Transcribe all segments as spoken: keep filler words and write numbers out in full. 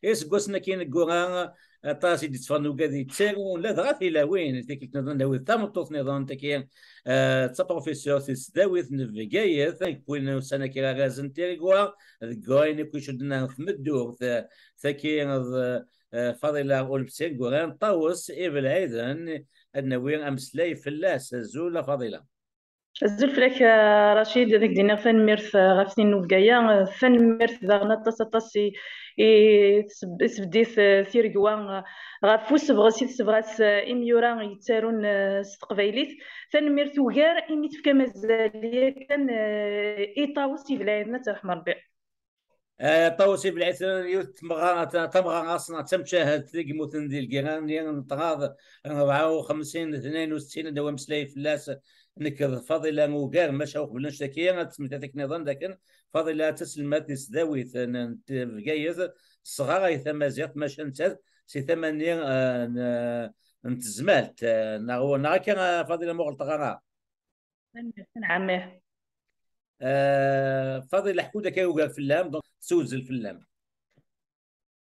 Iseggasen-agi ineggura, aṭas i d-itteffɣen ugad yettarun, ladɣa tilawin, tikkelt nniḍen nawi d tameṭṭut nniḍen, tagi, eh, d taprofessurt di tesdawit n Bgayet, i yewwin ussan-agi arraz n tiregwa, deg wayen akk icudden ɣer tmeddurt, eh, tagi d, eh, Faḍila Ulebsir Guran, Ṭawes Ibelɛiden, ad nawi ameslay fell-as. Azul a Faḍila. Azul fell-ak, a Racid, ad ak-d-iniɣ tanemmirt, eh, ɣef tin n Bgaya, eh, tanemmirt daɣen aṭas, aṭas i, i tesb-, i tesbeddit, eh, tiregwa, eh, ɣef usebɣes i tessebɣas, eh, imyura yettarun, eh, s teqbaylit. Tanemmirt ugar imi tefkam azal yakan, eh, i Ṭawes Ibelɛiden, ad tt-yerḥem Rebbi. Eh, Ṭawes Ibelɛiden, yiwet n tmeɣra, ta-, tameɣra aṣna d tamcahelt i yemmuten di lgirra-nni n ṭṭrad rebɛa u xemsin, tnayen u settin, ad d-nawi ameslay fell-as nekk d Faḍila ugar, maca uqbel annect-agi, ad d-tesmekti tikkelt nniḍen dakken Faḍila d taselmadt di tesdawit n, n Bgayet, tesɣaray tamaziɣt, maca nettat si tama-nni, eh, n, n tezmalt, eh, neɣ, neɣ akka, eh, Faḍila, ma ur ɣelṭeɣ ara? Tanemmirt, nɛam, ih. Eh, Faḍila, ḥku-d akka ugar fell-am, donc, tessewzel fell-am.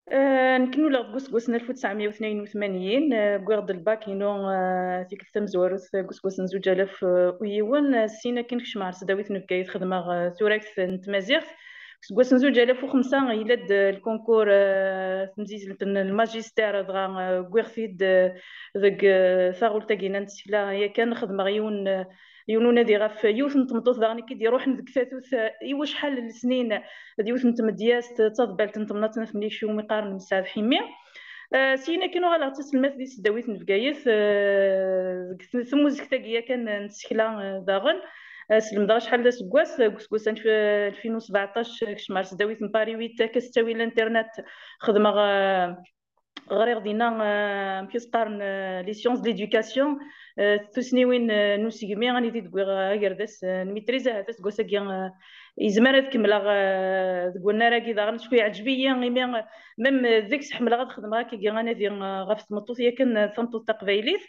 Eh, nekk nuleɣ deg useggas n alef u tesɛemya u tnayen u tmanyin, eh, wwiɣ-d lbak-inu, eh, tikkelt tamezwarut deg useggas n zuǧ alaf u yiwen, eh, syin akin kecmeɣ ɣer tesdawit n Bgayet, xedmeɣ, eh, turagt n tmaziɣt. Deg useggas n zuǧ alaf u xemsa, yella-d, eh, lkunkur, eh, temzizelt n lmajistir, dɣa, eh, wwiɣ-t-id, eh, deg, eh, taɣult-agi n tsekla yakan, xedmeɣ yiwen, eh, yiwen unadi ɣef yiwet n tmeṭṭut daɣen i d-iruḥen deg tatut, eh, i wacḥal n lesnin, d yiwet n tmedyazt, d taḍebbalt n temnaḍt n At Mlikec, iwumi qqaren Mesɛed Ḥimi. Eh, syin akin uɣaleɣ d taselmadt di tesdawit n Bgayet, eh, deg t-, tmuzegt-agi yakan n tsekla, eh, daɣen. Eh, slemdeɣ acḥal d aseggas, eh, deg useggas alf, alfin u sbeɛṭac, eh, kecmeɣ ɣer tesdawit n Paris huit, akka s ttawil n internet, xedmeɣ, eh, ɣriɣ dinna, eh, amek i s-qqaren, eh, les sciences de l'éducation, eh, tussniwin, eh, n usegmi, anida i d-wwiɣ, eh, agerdas, eh, n maîtrise, ahat aseggas-agi, eh, yezmer ad kemmleɣ, eh, deg wannar-agi daɣen, acku yeɛǧeb-iyi, imi, eh, même, eh, deg-s ḥemmleɣ ad xedmeɣ akkagi anadi, eh, ɣef tmeṭṭut, yakan, eh, tameṭṭut taqbaylit.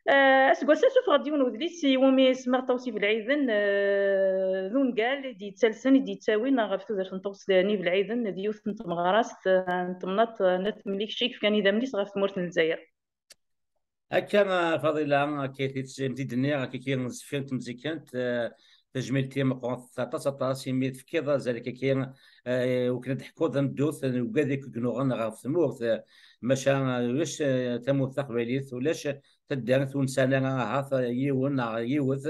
Eh, aseggas-a, ssufɣeɣ-d yiwen n udlis iwumi semmaɣ Ṭawes Ibelɛiden, eh, d ungal i d-yettalsen, i d-yettawin ɣef tudert n Ṭawes n Ibelɛiden, d yiwet n tmeɣrast, eh, n temnaḍt, eh, n At Mlikec, i yefkan idammen-is ɣef tmurt n Lezzayer. Akka, eh, Faḍila, akka i t-, i m-t-id-nniɣ, akka i zeffir n temzikent, eh, tajmilt-im meqqret aṭas, aṭas, imi tefkiḍ azal akka, eh, wakken ad d-teḥkuḍ tameddurt n ugad i k-inuɣen ɣef tmurt, eh, maca, eh, ulac, eh, tamurt taqbaylit, ulac taddart ur nesɛi ara ahat yiwen neɣ yiwet,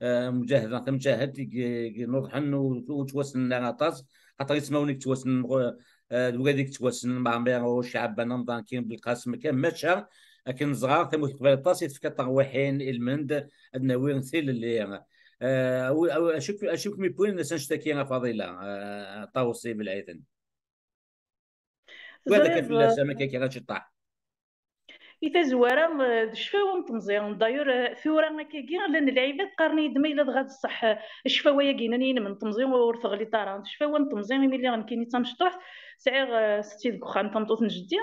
eh, mǧahed neɣ tamǧahedt i, i, i nuḍḥen ur, ur ttwassnen ara aṭas, xaṭer ismawen i yettwassnen, eh, d wigad i yettwassnen, Maɛmer, Ucaɛban, Amḍan, Krim Belqasem, kan, maca akken neẓra, tamurt n Leqbayel aṭas i tefka tarwiḥin i lmend, ad nawi tilelli. Eh, awi-, awi-, acu k-, acu kem-iwwin s annect-agi a Faḍila, eh, Ṭawes Ibelɛiden? Wid akka fell-as, am akka kra ciṭṭaḥ. I tazwara, eh, d ccfawa n temẓi. D'ailleurs, eh, tura akkagi, llan lɛibad qqaren-iyi-d ma yella dɣa d ṣṣeḥ, eh, ccfawa-yagi-inem n temẓi ur teɣliḍ ara. D ccfawa n temẓi, imi lliɣ nekkini d tamecṭuḥt, sɛiɣ, eh, setti deg uxxam, tameṭṭut n jeddi,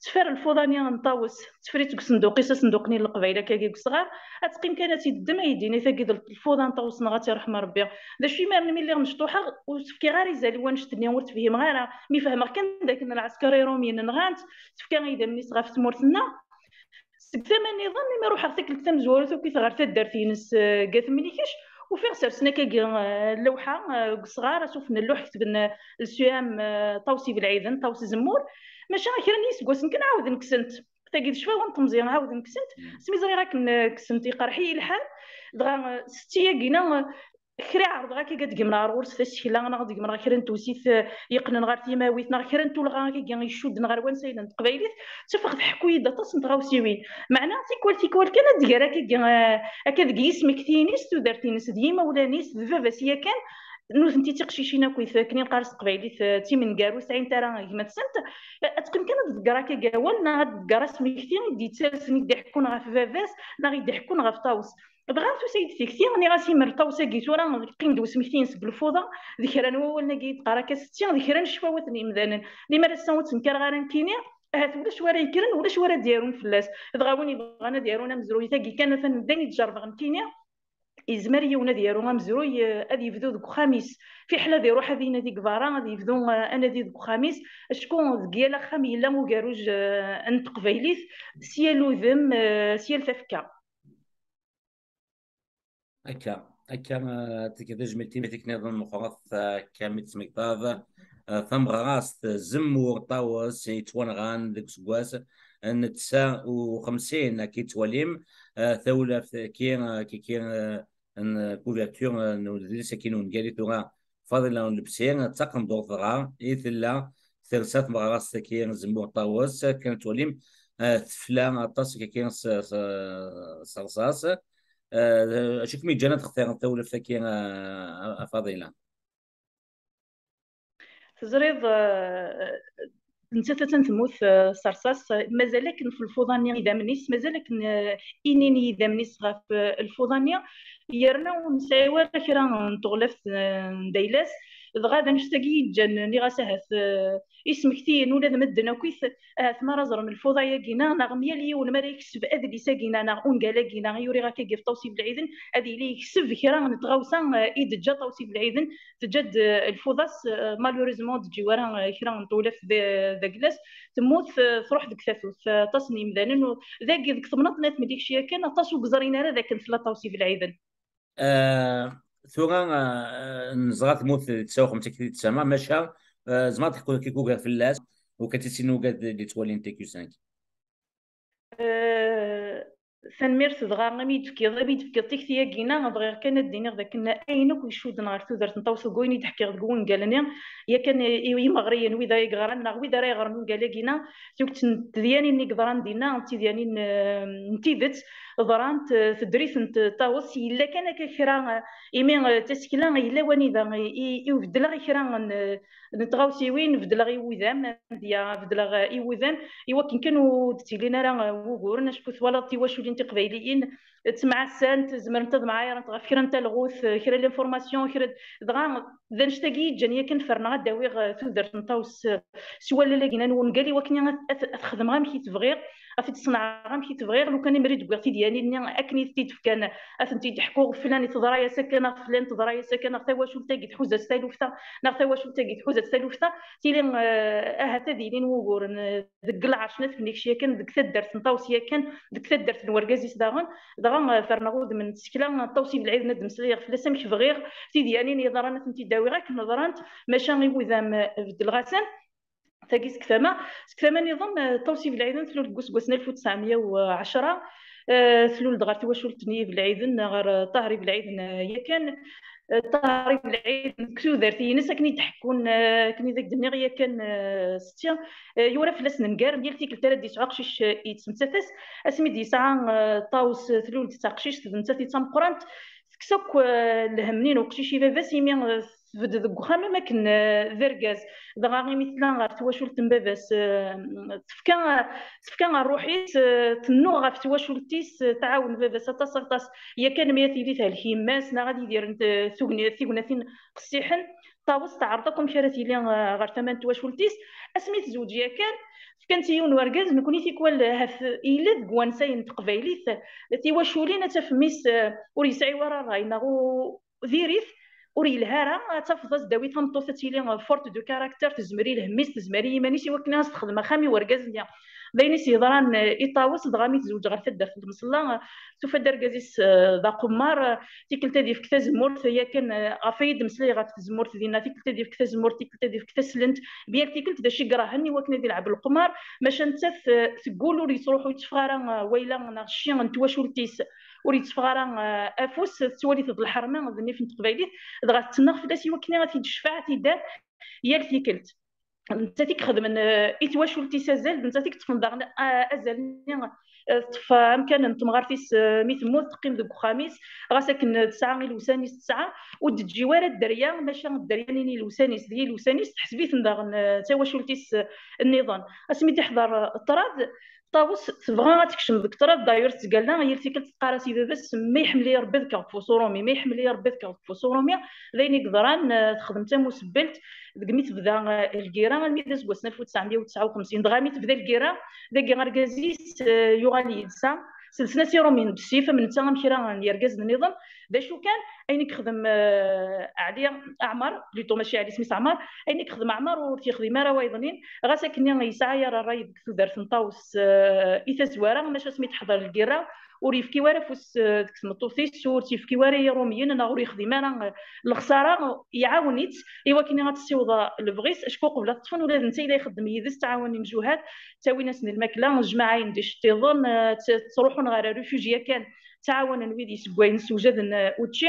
tetteffer lfuḍa-nni n Ṭawes, tetteffer-itt deg usenduq-is, asenduq-nni n Leqbayel akkagi deg usɣar, ad teqqim kan ad tt-id-teddem, ad yi-d-tini tagi d lfuḍa n Ṭawes neɣ ad tt-iṛḥem Ṛebbi. D acu, imir-nni mi lliɣ mecṭuḥeɣ, ur s-fkiɣ ara izal i wannect-nni, ur tt-fhimeɣ ara. Mi fehmeɣ kan d akken lɛesker iṛumyen nɣan-tt, tefka idammen-is ɣef tmurt-nneɣ. Seg tama nniḍen, imi ruḥeɣ tikkelt tamezwarut akkit ɣer taddart-ines, eh, deg At Mlikec, ufiɣ sersen akkagi, eh, lewḥa, eh, deg usɣar, asuf n lluḥ ketben, eh, le C E M, eh, Ṭawes Ibelɛiden, Ṭawes Zemmur. Maca kra n yiseggasen kan ɛawden kksen-t. Tagi d ccfawa n temẓi, ɛawden kksen-t. Asmi ẓriɣ akken, eh, kksen-t, iqerḥ-iyi lḥal. Dɣa, eh, setti-agi-ina, eh, kra ɛerḍeɣ akka ad gemreɣ ɣer ɣur-s tasekla, neɣ ad gemreɣ kra n tewsit, eh, yeqqnen ɣer timawit, neɣ kra n tulɣa akkagi icudden ɣer wansayen n teqbaylit, ttafeɣ tḥekku-yi-d aṭas n tɣawsiwin. Meɛna tikwal, tikwal kan ad d-tger akkagi, eh, akka deg yismektiyen-is, tudert-ines, d yimawlan-is, d baba-s yakan, nutenti d tiqcicin akkit, akken i neqqar s teqbaylit, eh, d timengaru, ur sɛint ara gma-tsent, eh, ad teqqim kan ad d-tger akkagi awal, neɣ ad d-tger asmekti i d-yettalsen, i d-iḥekkun ɣef baba-s, neɣ i d-iḥekkun ɣef Ṭawes. Dɣa tusa-yi-d tikti, nniɣ-as: "Imer Ṭawes-agi tura, yeqqim-d usmekti-ines deg lfuḍa, d kra n wawalen-agi i d-teqqar akka setti, d kra n ccfawat n yimdanen. Limer ass-a ur ttenkareɣ ara nekkini, ahat ulac wara yekkren, ulac wara d-yarun fell-as. Dɣa win yebɣan ad yarun amezruy-tagi kan, atan d ayen i d-jerbeɣ nekkini." yezmer yiwen ad yaru amezruy, eh, ad yebdu deg uxxam-is. Fiḥel ad iruḥ ad inadi deg berra, ad yebdu, eh, anadi deg uxxam-is. Acku deg yal axxam yella ugerruj, eh, n teqbaylit, s yal udem, eh, s yal tafekka. Akka, akka, eh, tga tajmilt i tikkniḍen meqqret, eh, akka mi tesmektaḍ, eh, tameɣrast Zemmur Ṭawes yettwanɣan deg useggas n tesɛa u xemsin, akka i tettwalim, eh, tawlaft-agi, eh, kiki, eh, n couverture, eh, n udlis-agi n ungal i tura Faḍila Unlebsi, d taqendurt dɣa i tella tersa tmeɣrast-agi Zemmur Ṭawes, akken tettwalim, eh, tefla aṭas akka s, s, s rṣas. Eh, acu i kem-yeǧǧan ad textireḍ tawlaft-agi, eh, a Faḍila? Teẓriḍ, eh, nettat attan temmut, eh, s rṣas, eh, mazal akken f lfuḍa-nni idammen-is, mazal akken, eh, inin yidammen-is ɣef, eh, lfuḍa-nni, yerna ur nesɛi wara kra n teɣlaft, eh, n d ayla-s, dɣa d annect-agi yeǧǧan, nniɣ-as ahat, eh, ismektiyen ula d medden akkit, ahat mi ara ẓren lfuḍa-agi-nneɣ, neɣ mi yal yiwen mi ara yekseb adlis-agi-nneɣ, neɣ ungal-agi-nneɣ i uriɣ akka deg Ṭawes Ibelɛiden, ad yili yekseb kra n tɣawsa, eh, i d-teǧǧa Ṭawes Ibelɛiden, teǧǧa-d, eh, lfuḍa-s, eh, malheureusement ur d-teǧǧi wara, eh, kra n tewlaft d, d agla-s, temmut, eh, truḥ deg tatut, eh, aṭas n yimdanen, u dagi deg temnaḍt n At Mlikec yakan, aṭas ur yeẓrin ara d akken tella Ṭawes Ibelɛiden. Eh, tura, eh, neẓra temmut deg tesɛa u xemsin akked tama, maca, eh, tzemreḍ ad teḥkuḍ akka ugar fell-as, u kan tisin ugar d, d yettwalin T Q cinq. Eh, tanemmirt dɣa imi yi-d-tefkiḍ, imi yi-d-tefkiḍ tikti-agi-nna, bɣiɣ kan ad d-iniɣ d akken ayen akk icudden ɣer tudert n Ṭawes deg wayen i d-ḥkiɣ deg wungal-nni, yakan i, i yimeɣriyen, wid ara yeɣran neɣ wid ara yeɣren ungal-agi-nna, tuget n tedyanin i yeḍran dinna, d tidyanin, eh, n tidet, ḍrant, eh, tedrit n t-, Ṭawes, yella kan akka kra, eh, imi, eh, tasekla yella wanida i, i, i ubeddleɣ i kra n, n tɣawsiwin, beddleɣ i wudam, amedya, beddleɣ i wudam, i wakken kan ur d-ttilin ara wuguren, acku twalaḍ tiwaculin tiqbayliyin ttemɛassant, zemrent ad mɛayarent ɣef kra n talɣut, kra n l'information, kra d-, dɣa d annect-agi yeǧǧan yakan ferneɣ ad d-awiɣ, eh, tudert n Ṭawes, eh, s wallal-agi n wungal, i wakken ad, ad, ad xedmeɣ amek i t-bɣiɣ, ad t-id-ṣenɛeɣ amek i t-bɣiɣ, lukan imer i d-wwiɣ tidyanin-nni akken i t-id-fkan, ad tent-id-ḥkuɣ, flan i teḍra-yas akka, neɣ flan teḍra-yas akka, neɣ tawacult-agi tḥuza-tt taluft-a, neɣ tawacult-agi tḥuza-tt taluft-a, tili, eh, ahat ad ilin wuguren, eh, deg lɛerc n At Mlikec yakan, deg taddart n Ṭawes yakan, deg taddart n wergaz-is daɣen, dɣa, eh, ferneɣ udem n tsekla, Ṭawes Ibelɛiden ad d-meslayeɣ fell-as amek bɣiɣ, tidyanin yeḍran ad tent-id-awiɣ akken ḍrant, maca i wudam, eh, beddleɣ-asen. Tagi seg tama, seg tama niḍen, eh, Ṭawes Ibelɛiden tlul deg useggas n alef u tesɛemya u ɛecṛa, eh, tlul-d ɣer twacult n Ibelɛiden, ɣer, eh, Ṭaher Ibelɛiden, eh, yakan. Eh, Ṭaher Ibelɛiden deg tudert-ines, akken i d-ḥekkun, eh, akken i d ak-d-nniɣ yakan, eh, setti, eh, yura fell-as nemgar, yal tikkelt ara d-yesɛu aqcic, eh, yettmettat-as, asmi d-yesɛa, eh, Ṭawes, eh, tlul-d d taqcict, d nettat i d tameqqrant, tekkes akk, eh, lhemm-nni n uqcic i baba-s, imi, eh, tbedd deg uxxam am akken, eh, d argaz, dɣa imi tella ɣer twacult n baba-s, eh, tefka, tefka ṛṛuḥ-is, eh, tennuɣ ɣef twacult-is, eh, tɛawen baba-s aṭas, aṭas. Yakan mi ara tili tehlek yemma-s, neɣ ad idirent, eh, tugni-, tignatin qessiḥen, Ṭawes teɛreḍ akk amek ara tili, eh, ɣer tama n twacult-is. Asmi tezweǧ yakan, fkan-tt i yiwen wergaz, nekni tikwal, eh, ahat yella deg wansay n teqbaylit, tiwaculin ad tafem mmi-s, eh, ur yesɛi wara ṛṛay, neɣ u-, diri-t, ur yelha ara, ad tafeḍ ad s-d-tawi tameṭṭut ad tili forte de caractère, tezmer i lhemm-is, tezmer i yiman-is, i wakken ad s-texdem axxam i wergaz-nni. D ayen i s-yeḍran, eh, i Ṭawes, dɣa mi tezweǧ ɣer taddart n Lmesla, eh, tufa-d argaz-is, eh, d aqummar, eh, tikkelt ad yefk tazemmurt, yakan, eh, ɣef ay d-meslay ɣef tzemmurt dinna, tikkelt ad yefk tazemmurt, tikkelt ad yefk taslent, yal tikkelt d acu i igrahen i wakken ad ilɛeb leqmar, maca nettat, eh, teggul ur yettruḥu, yetteffeɣ ara, eh, wayla neɣ cci n twacult-is, ur yetteffeɣ ara, eh, afus, tettwali-t d lḥerma d nnif n teqbaylit, dɣa tettenneɣ fell-as i wakken ad t-id-tecfeɛ, ad t-id-taf yal tikkelt. D nettat i ixedmen, eh, i twacult-is azal, d nettat i yeṭṭfen daɣen, eh, azal-nni, eh, teṭṭef amkan n temɣart-is, eh, mi temmut, teqqim deg uxxam-is, ɣas akken, eh, tesɛa ilewsan-is, tesɛa, ur d-teǧǧi wara dderya, maca dderya-nni n ilewsan-is, d ilewsan-is, teḥseb-iten daɣen, eh, d tawacult-is, eh, nniḍen. Asmi d-iḥḍer, eh, ṭṭrad, Ṭawes tebɣa ad tekcem deg ṭṭrad, d'ailleurs tettgalla, yal tikkelt teqqar-as i baba-s: "Ma iḥemmel-iyi Rebbi ad kkreɣ deg ufus urumi, ma iḥemmel-iyi Rebbi ad kkreɣ deg ufus urumi." D ayen i yeḍran, eh, texdem tamusebbelt deg mi tebda, eh, lgirra, almi d aseggas n alef u tesɛemya u tesɛa u xemsin. Dɣa mi tebda lgirra, dagi argaz-is, eh, yuɣal yelsa, Selsen-as Iṛumyen bessif, am netta am kra n yergazen nniḍen. D acu kan, ayen i yexdem, eh, Ɛli Ɛmar, plutôt mačči Ɛli, isem-is Ɛmar, ayen i yexdem Ɛmar ur t-yexdim ara wayeḍnin, ɣas akken yesɛa yir ṛṛay deg tudert n Ṭawes, eh, i tazwara, maca asmi teḥḍer lgirra, ur yefki ara afus, eh, deg tmeṭṭut-is, ur tt-yefki ara i Iṛumyen, neɣ ur yexdim ara, eh, lexsara, iɛawen-itt i wakken ad tessiweḍ lebɣi-s, acku qbel ad t-ṭṭfen ula d netta yella ixeddem yid-s, ttɛawanen imjuhad, ttawin-asen lmakla, jmaɛen-d iceṭṭiḍen, eh, tt-, ttruḥun ɣer refuge yakan, ttɛawanen wid yessewwayen, ssewjaden, eh, učči,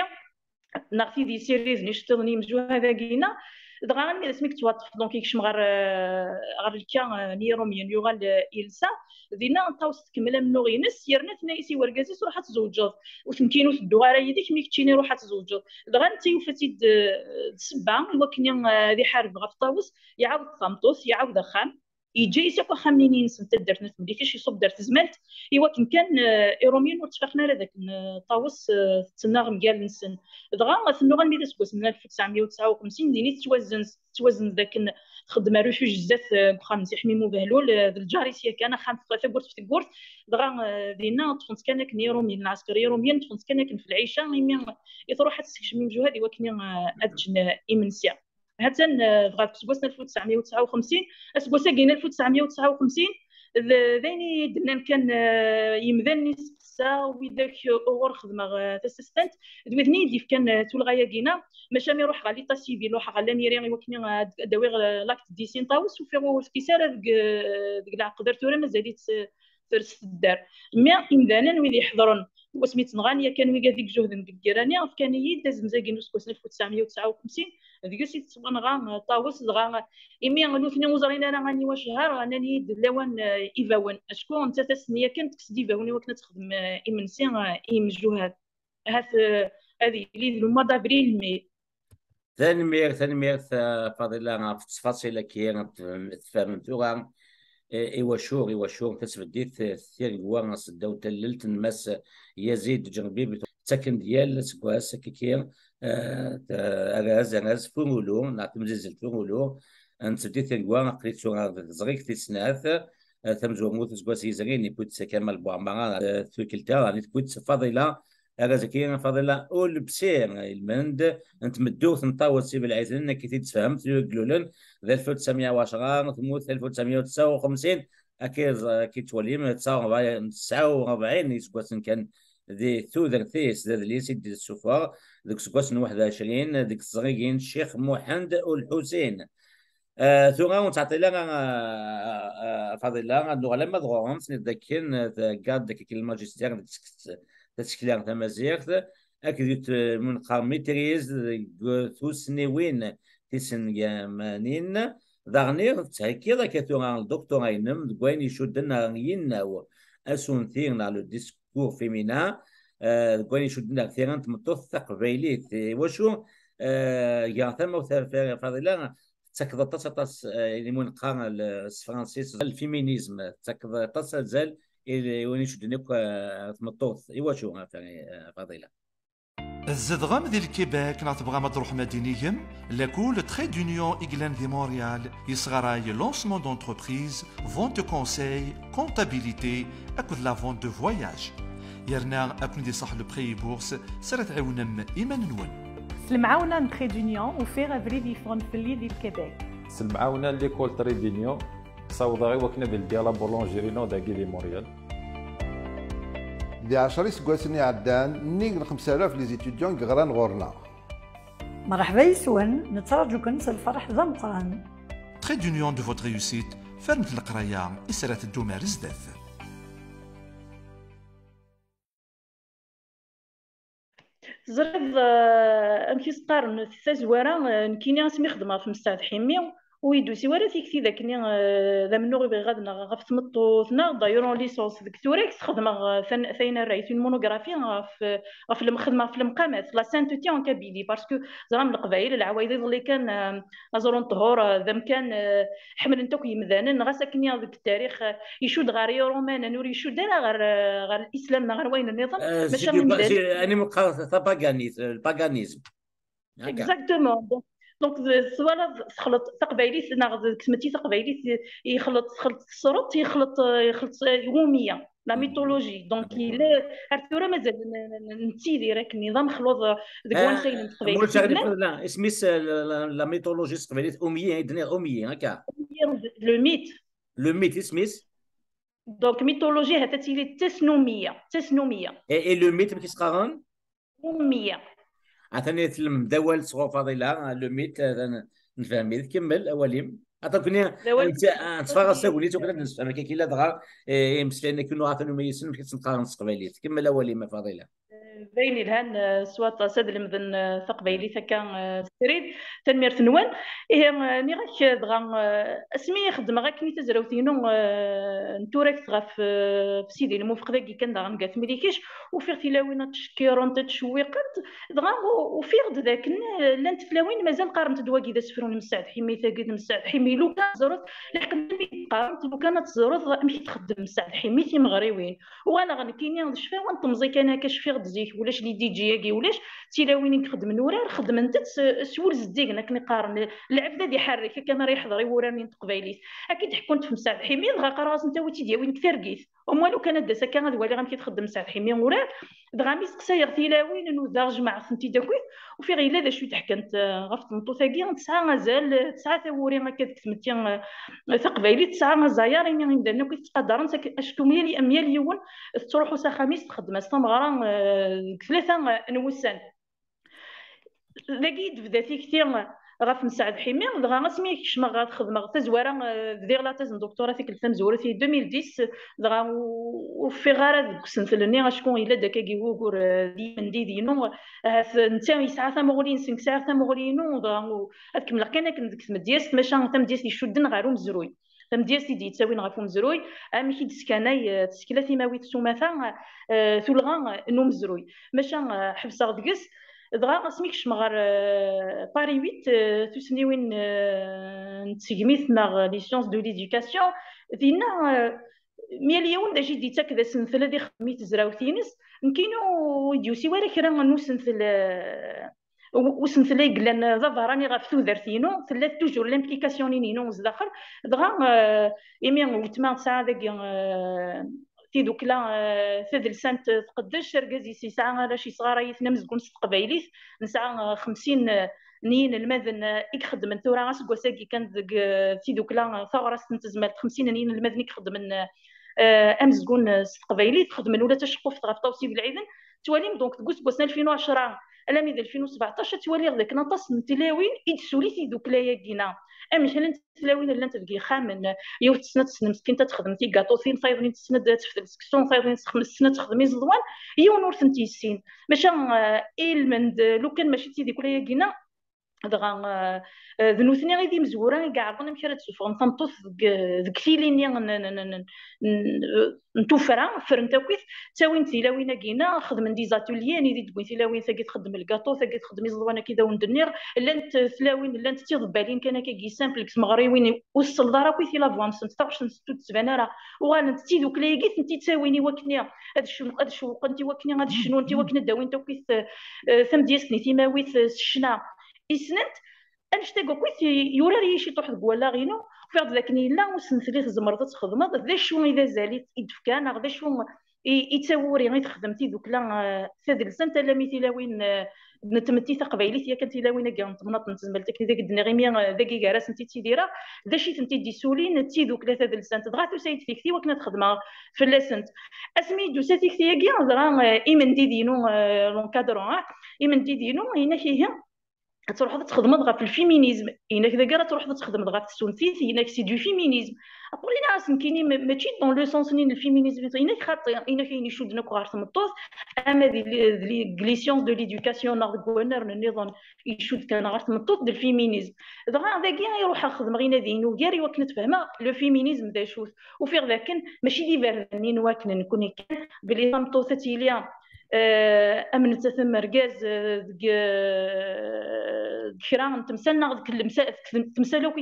neɣ tid yessiriden iceṭṭiḍen imjuhad-agi-ina. Dɣa almi d asmi yettwaṭṭef, donc yekcem ɣer, eh, ɣer lka, eh, n Yiṛumyen, yuɣal, eh, yelsa. Dinna Ṭawes tkemmel amennuɣ-ines, yerna tenna-yas i wergaz-is: "Ruḥ ad tzewǧeḍ, ur tnekkini ur tedduɣ ara yid-k, mi keččini ruḥ ad tzewǧeḍ." Dɣa netta yufa-tt-id, eh, d ssebba i wakken, eh, ad iḥareb ɣef Ṭawes, iɛawed tameṭṭut, iɛawed axxam, yeǧǧa-yas akk axxam-nni-ines n taddart n At Mlikec, iṣubb-d ar tezmalt, i wakken kan, eh, Iṛumyen ur ttfaqen ara d akken, eh, Ṭawes, eh, tettnaɣ mgal-nsen. Dɣa tennuɣ almi d aseggas n alef u tesɛemya u tesɛa u xemsin, din i tettwazenz, tettwazenz d akken txeddem refuge zdat, eh, deg uxxam n Si Ḥmim Ubehlul, eh, d lǧar-is yakan, axxam f-, tawwurt f tewwurt. Dɣa, eh, dinna ṭṭfen-tt kan akken Iṛumyen, lɛesker Iṛumyen ṭṭfen-tt kan akken f lɛica, imi i truḥ ad tessekcem imjuhad i wakken, eh, ad ččen, eh, imensi. Ha-tt-an, eh, dɣa deg useggas n alef u tesɛemya u tesɛa u xemsin, aseggas-agi n alef u tesɛemya u tesɛa u xemsin, d, d ayen i d-nnan kan, eh, yimdanen i sseqsaɣ, widak, eh, uɣur xedmeɣ, eh, tasestant, d widen i yi-d-yefkan, eh, tulɣa-yagi-ina, maca mi ruḥeɣ ɣer l'état civil, ruḥeɣ ɣer la mairie i wakken, eh, ad, ad awiɣ, eh, l'acte de décès n Ṭawes, ufiɣ ur tekkis ara deg, eh, deg leɛqed ar tura, mazal-itt, eh, ters tedder. Mi imdanen wid iḥeḍren wasmi tt-nɣan, yakan wigad i ijuhden deg lgirra-nni, fkan-iyi-d azemz-agi n useggas n alef u tesɛemya u tesɛa u xemsin, deg-s i tettwanɣa, eh, Ṭawes, dɣa imi nutni ur ẓrin ara aniwa ccher, nnan-iyi-d lawan, eh, ibawen, acku nettat ass-nni yakan tekkes-d ibawen i wakken ad texdem, eh, imensi, eh, i yimjuhad. Ahat, eh, ad yili d le mois d'avril, mai. Tanemmirt, tanemmirt, eh, Faḍila, ɣef ttfaṣil-agi, tfehmem tura, eh, iwacu, iwacu tasbeddit, eh, tiregwa s ddaw tallelt n Mass Yazid Ǧerbib, ttaken-d yal aseggas, akkiki, eh, t-, arraz, arraz Furulu, neɣ timzizzelt Furulu, n tesbeddit tiregwa, aql-i tura deg teẓrigt tis snat, eh, tamezwarut n useggas yezrin, yewwi-tt Kamal Buɛmara, eh, twikkelt-a, ɛni tewwi-tt Faḍila, arraz-agi, Faḍila Ulebsir, ilmend n tmeddurt n Ṭawes Ibelɛiden, akka i t-id-tefhem, Tluleɣ n Ilulen, d alef u tesɛemya u ɛecra, temmut alef u tesɛemya u tesɛa u xemsin, akka i ẓ-, akka i tettwalim, tesɛa u rebɛin, tesɛa u rebɛin iseggasen kan di tudert-is, d adlis i d-tessufeɣ deg useggas n waḥed u ɛecrin, deg teẓrigin Ccix Muḥend Ulḥusin. Eh, tura ur nettɛeṭṭil ara, eh, eh, Faḍila, ad nuɣal ama d ɣur-m, tenniḍ dakken, eh, theggaḍ-d akkiki lmajistir deg tsekla tamaziɣt, akked yut-, eh, mi neqqar maîtrise deg tussniwin tisengamanin, daɣen i tettheggiḍ akka tura lduktura-inem deg wayen icudden ɣer yinaw, asuntir neɣ le discours féminin, eh, deg wayen icudden ɣer tira n tmeṭṭut taqbaylit. Iwacu, eh, gar tamawt ar Faḍila, tettakeḍ aṭas, aṭas, eh, i win qqaren l-, s tefransist, lfiminism, tettakeḍ aṭas azal i, i win icudden akk, eh, tmeṭṭut. Iwacu, a Fa-, eh, Faḍila? Tzedɣem di Lkibek neɣ tebɣam ad d-truḥem ad d-inigem? Lakul Trait d'Union i yellan di Montréal yesɣaray lancement d'entreprise, vente de conseil, comptabilité akked la vente de voyage. Yerna ad ken-id-iṣaḥ le prêt et bourse s ara tɛiwnem iman-nwen. S lemɛawna n Trait d'Union, ufiɣ abrid yeffɣen fell-i di Lkebek. S lemɛawna n l'école Trait d'Union, ssawḍeɣ i wakken ad ldiɣ la boulangerie-inu dagi di Montréal. Di ɛecra iseggasen iɛeddan, nnig n xemsa alaf les étudiants i yeɣran ɣur-neɣ. Mṛeḥba yes-wen, nettraǧu-ken s lferḥ d ameqqran. Trait d'Union de votre réussite, fernet leqraya i s ara teddum ar zdat. Teẓriḍ, eh, amek i s-qqaren, tazwara, eh, nekkini asmi xedmeɣ ɣef Mesɛed Ḥimi, ur yi-d-tusi ara tikti d akken, eh, d amennuɣ i bɣiɣ ad nɣeɣ ɣef tmeṭṭut, neɣ d'ailleurs en licence deg Turagt xedmeɣ, eh, tan-, taynarrayt, une monographie ɣef, eh, ɣef lem-, xedmeɣ ɣef lemqamat, la sainteté en Kabylie, parce que ẓram Leqbayel, leɛwayed iḍelli kan, eh, Aẓru n Ṭhur, eh, d amkan, eh, ḥemmlen-t akk yimdanen, ɣas akken deg ttarix, eh, icudd ɣer Yiṛumanen, ur icudd ara ɣer, eh, ɣer Lislam neɣ ɣer wayen nniḍen, eh, maca imdanen, ani meqqar tapaganit, eh, le paganisme. Exactement. Donc, Donc, twalaḍ, texleḍ taqbaylit neɣ d tmetti taqbaylit, yexleḍ, texleḍ tesreḍt, yexleḍ, yexleḍ umiya, la mythologie. Donc, yella, ar tura mazal n- n- nettidir akken d amexluḍ deg wansayen n teqbaylit. Isem-is la mythologie s teqbaylit, umiya, i d-nniɣ umiya, akka. Le mythe. Le mythe, isem-is. Donc, mythologie, ha-tt-ad tili d tasnumiya, d tasnumiya. Et le mythe, amek i s-qqaren? Umiya. Atan i tlemmem d awal sɣur Faḍila, le mythe, atan nefhem-it. Kemmel awal-im. Atan kuni nettfaɣ-as tagnit, ukan ad nessefhem akka killa dɣa, eh, imeslayen akken uɣaten umayasen, amek i sen-qqaren s teqbaylit. Kemmel awal-im, a Faḍila. Eh, d ayen yelhan, eh, s waṭas ad lemden, eh, taqbaylit akka, eh, srid. Tanemmirt-nwen. Ihi, eh, nniɣ-ak, eh, dɣa, eh, asmi i xeddmeɣ akken i tazrawt-inu, eh, n turagt ɣef, eh, Sidi Lmufeq dagi kan daɣen deg At Mlikec, ufiɣ tilawin ad ttcekkirent, ad ttcewwiqent, dɣa u- ufiɣ-d d akken, eh, llant tlawin mazal qqarent-d wagi d asefru n Messaɛd Ḥimi, tagi d Messaɛd Ḥimi, lukan teẓreḍ, leḥq n mi qqarent, lukan ad teẓreḍ amek i txeddem Messaɛd Ḥimi timeɣriwin. Uɣaleɣ nekkini d ccfawa n temẓi kan akka, cfiɣ-d zik ulac les D J-agi, ulac tilawin i ixeddmen urar, xeddment-tt s, s wul zeddigen akken i qqaren. Lɛebd ad iḥerrek akka mi ara yeḥḍer i wurar-nni n teqbaylit. Akka i d-ḥekkunt f Messaɛd Ḥimi, dɣa qqareɣ-asent awit-id yawin deg targit. Au moins lukan ad d-tas akka ad waliɣ amek i txeddem Messaɛd Ḥimi urar. Dɣa mi seqsayeɣ tilawin, nudaɣ, jemɛeɣ-tent-id akk, ufiɣ yella d acu i d-ḥkant, eh, ɣef tmeṭṭut-agi. Tesɛa azal, eh, tesɛa tawuri akka deg tmetti, eh, taqbaylit, tesɛa aẓayer, imi imdanen akk i tettqadaren, acku myal, myal yiwen tettruḥu s axxam-is, txeddem-as tameɣra, eh, deg tlata, eh, n wussan. Dagi i d-tebda tikti ɣef Messaɛd Ḥimi, dɣa asmi i kecmeɣ ɣer xedmeɣ tazwara, eh, bdiɣ la thèse n doctorat tikkelt tamezwarut i deux mille dix, dɣa u- ur ffiɣeɣ ara deg usentel-nni, acku yella-d akkagi wugur, eh, d yimendid-inu, ahat netta yesɛa tamuɣli-nnes, nekk sɛiɣ tamuɣli-inu, dɣa u- ad kemmleɣ kan akken deg tmedyazt, maca tamedyazt icudden ɣer umezruy. Tamedyazt i d-yettawin ɣef umezruy, amek i d-teskanay, eh, tsekla timawit s umata, eh, tulɣa n umezruy. Maca, eh, ḥebseɣ deg-s, dɣa asmi kecmeɣ ɣer, eh, Paris huit, eh, tusniwin, eh, n tsegmit neɣ les sciences de l'éducation, dinna, eh, myal yiwen d acu i d-yettak d asentel ad ixdem i tezrawt-ines. Nekkini ur d-yusi wara kra n usentel, eh, u- usentel ay yellan d aberrani ɣef tudert-inu, tella toujours l'implication-inu zdaxel. Dɣa, eh, imi weltma tesɛa dagi, eh, tidukla, eh, tadelsant tqeddec, argaz-is yesɛa arrac yesɣaray-iten amezgun s teqbaylit. Nesɛa, eh, xemsin, eh, n yinelmaden, eh, i ixeddmen tura aseggas-agi kan deg, eh, tidukla, eh, taɣrast n tezmalt, xemsin n yinelmaden i ixeddmen, eh, eh, amezgun, eh, s teqbaylit, xeddmen ula d taceqquft ɣef Ṭawes Ibelɛiden. Tettwalim, donc, deg useggas n alfin u ɛecṛa alami d alfin u sbeɛṭac, ad twaliḍ d akken aṭas n tlawin i d-tessuli tidukla-agi-na. Amek llant tlawin llant deg yixxamen, yiwet tessen ad tessen meskint ad texdem tigaṭutin, tayeḍ-nni tessen ad teftel seksu, tayeḍ-nni tessen ad texdem iẓeḍwan, yiwen ur tent-yessin. Maca, eh, ilmend, lukan mačči d tidukla-agi-na, dɣa, eh, eh, d nutni i d imezwura i iɛerḍen amek ara d-suffɣen tameṭṭut deg, deg tili-nni n, n, n, n, n tuffra, ffrent akkit, ttawin tilawin-agi-na, xedmen des ateliers, nidi d-wwin tilawin, tagi txeddem lgaṭu, tagi txeddem iẓeḍwan, akka i d awen-d-nniɣ, llant tlawin, llant d tiḍebbalin kan akka, gi simple, deg tmeɣriwin, ur tselleḍ ara akkit i la voix-nsent, taɣect-nsent ur d-tban ara, uɣalent d tidukla-agi, tent-id-ttawin i wakken ad cnu-, ad cewwqent, i wakken ad cnunt, i wakken ad d-awint akkit, eh, tamedyazt-nni timawit, eh, s ccna i ssnent. Annect-agi akk i t-, yurar-iyi ciṭuḥ deg wallaɣ-inu, ufiɣ-d d akken yella usentel i tzemreḍ ad txedmeḍ, d acu i d azal i, i d-tefka, neɣ d acu i, i d tawuri i texdem tidukla, eh, tadelsant, alami tilawin, eh, n tmetti taqbaylit, yakan tilawin-agi n temnaḍt n tezmalt, akken i d-nniɣ imi, eh, dagi gar-asent i ttidireɣ, d acu i tent-id-issulin d tidukla tadelsant. Dɣa tusa-yi-d tikti wakken ad xedmeɣ fell-asent. Asmi i d-tusa tikti-agi, dɣa, eh, imendid-inu, eh, l'encadrant, ah, imendid-inu, yenna-k ihi, ad truḥeḍ ad txedmeḍ ɣef lfiminism, inak dagi ara truḥeḍ ad txedmeḍ ɣef tsuntit, inak c'est du féminisme. Après, nniɣ-asen nekkini ma-, mačči dans le sens-nni n lfiminism, inak xaṭi, inak ayen icudden akk ɣer tmeṭṭut, ama di li-, di li-, deg les sciences de l'éducation neɣ deg wannaren nniḍen, icudd kan ɣer tmeṭṭut d lfiminism. Dɣa dagi i ruḥeɣ xedmeɣ inadiyen ugar i wakken ad fehmeɣ le féminisme d acu-t. Ufiɣ d akken mačči d iberdan-nni n wakken nekkni kan, belli tameṭṭut ad tili eh, am nettat am urgaz, eh, deg, eh, deg kra n temsal neɣ deg lemsa-, deg temsal akk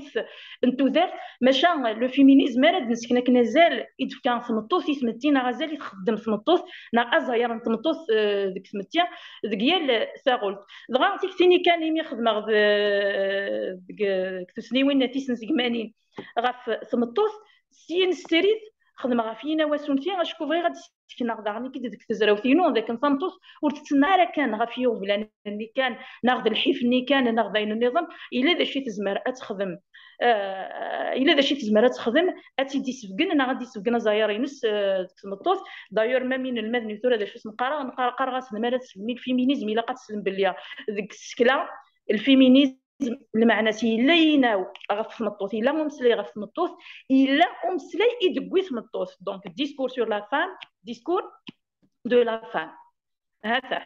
n tudert, maca le féminisme ara d-nesken akken azal i d-tefka tmeṭṭut i tmetti neɣ azal i txeddem tmeṭṭut neɣ azayer n tmeṭṭut, eh, deg tmetti, deg yal taɣult. Dɣa tikti-nni kan imi xedmeɣ d-, deg, deg tussniwin tis n zegmanin ɣef tmeṭṭut, syin srid xedmeɣ ɣef yinaw asunti, acku bɣiɣ ad d-sekneɣ daɣen i deg tezrawt-inu d akken tameṭṭut ur tettnaɣ ara kan ɣef yiɣeblan-nni kan, neɣ d lḥif-nni kan, neɣ d ayen nniḍen, yella d acu i tezmer ad texdem. Eh, yella d acu i tezmer ad texdem, ad tt-id-isebgen neɣ ad d-isebgen azayer-ines, eh, deg tmeṭṭut. D'ailleurs, même inelmaden i tura d acu i sen-qqareɣ, neqqar-, qqareɣ-asen mi ara tesbem i lfiminism, ilaq ad teslem belli deg tsekla, lfiminism, lmeɛna-s yella yinaw ɣef tmeṭṭut, yella umeslay ɣef tmeṭṭut, yella umeslay i d-tewwi tmeṭṭut. Donc, discours sur la femme, discours de la femme. Ha-t-a.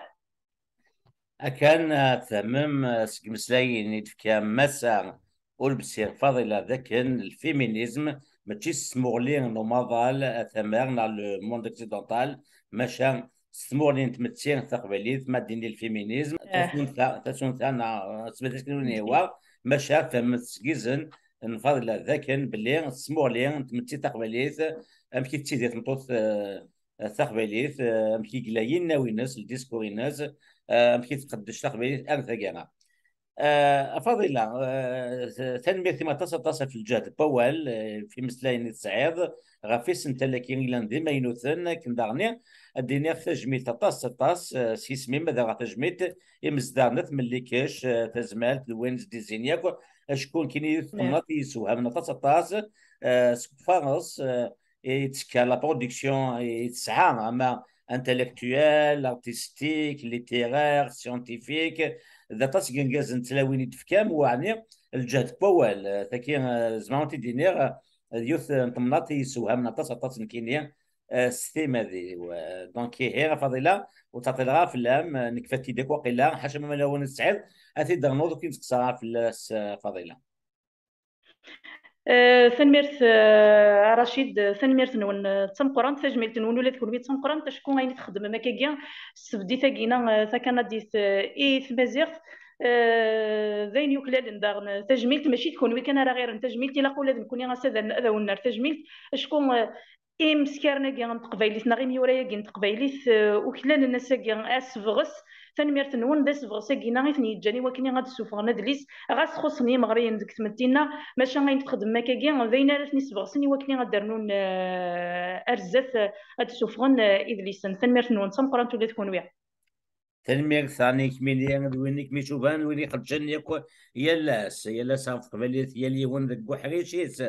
Akan, ah, tfehmem, ah, seg imeslayen i d-tefka Massa Ulebsir Faḍila d akken lfiminism mačči s tmuɣli n umaḍal, ah, tamer neɣ le monde occidental, maca s tmuɣli n tmetti taqbaylit, ma d-nini lfiminism, Eh. tasunta, tasunta neɣ, ah, sbeddet kan ur nehwa, maca tfehmem seg izen n Faḍila d akken belli s tmuɣli n tmetti taqbaylit, amek i tettidir tmeṭṭut, ah, taqbaylit, ah, amek i yella yinaw-ines, le discours-ines, ah, amek i tqeddec taqbaylit ar taggara. Ah, a Faḍila, ah, tanemmirt-im aṭas, aṭas ɣef lǧehd n wawal, ah, ɣef imeslayen i tesɛiḍ, ɣef isental-agi yellan d imaynuten, akken daɣen ad d-iniɣ tajmilt aṭas, aṭas, ah, s yisem-im, ad aɣeɣ tajmilt i Mezdaɣ n At Mellikac, ah, Tazmalt, d wayen i s-d-izzin yakk, acku nekkini yiwet n temnaḍt i yessewhamen aṭas, aṭas, ah, seg ufares, ah, i yettekka la production i tesɛa, ama intellectuelle, artistique, littéraire, scientifique, d aṭas n yirgazen d tlawin i d-tefkam, weɛni lǧehd n wawal, eh, tagi, eh, zemreɣ ad t-id-iniɣ, eh, d yiwet n temnaḍt i yessewhamen aṭas, aṭas nekkini, eh, s timmad-iw. Eh, donc, ihi, a Faḍila, ur ttɛeṭṭileɣ ara fell-am, eh, nekfa-t-id akk waqila, ḥaca ma lawan i tesɛiḍ, ad t-id-ternuḍ ur k-in-ttekkseɣ ara fell-as, eh, Faḍila. Eh, tanemmirt, eh, a Racid, eh, tanemmirt-nwen, eh, d tameqqrant, tajmilt-nwen ula d kenwi d tameqqrant, acku ayen i txeddmem akkagi, ssebdit-agi-ina, eh, takanadit, eh, i tmaziɣt, eh, d ayen yuklalen daɣen, eh, tajmilt, mačči d kenwi kan ara ɣ-irren tajmilt, ilaq ula d nekkni ass-a ad, ad awen-nerr tajmilt, acku, eh, imeskaren-agi n teqbaylit neɣ imyura-agi n teqbaylit, eh, uklalen ass-agi asebɣes. Tanemmirt-nwen, d asebɣes-agi-ina i ten-yeǧǧan i wakken ad d-ssufɣen adlis, ɣas xuṣṣen yimeɣriyen deg tmetti-nneɣ, maca ayen txedmem akkagi d ayen ara ten-isebɣsen i wakken ad d-rnun, eh, ar zdat, eh, ad d-ssufɣen, eh, idlisen. Tanemmirt-nwen d tameqqrant ula d kenwi. Tanemmirt, ɛni kemmini d win i kem-icuban, d win ixeddcen yakk yal ass, yal ass ɣef teqbaylit, yal yiwen deg uḥric-is.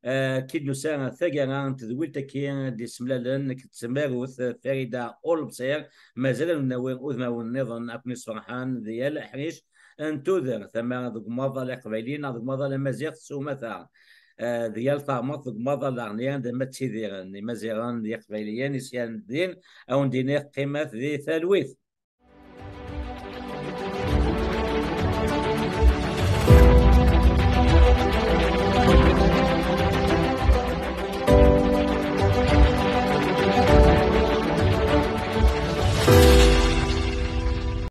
Eh, akken d-nusa taggara n tedwilt-agi d-isemlalen nekk d tmarut Farida Ulebsir, mazal ad nawi udmawen nniḍen ad ken-isferḥen di yal aḥric n tudert, ama deg umaḍal aqbayli neɣ deg umaḍal amaziɣ s umata. Eh, di yal taɣmert deg umaḍal daɣen anda ma ttidiren Imaziɣen d Yiqbayliyen, isyan d din, ad wen-d-iniɣ qqimet di talwit.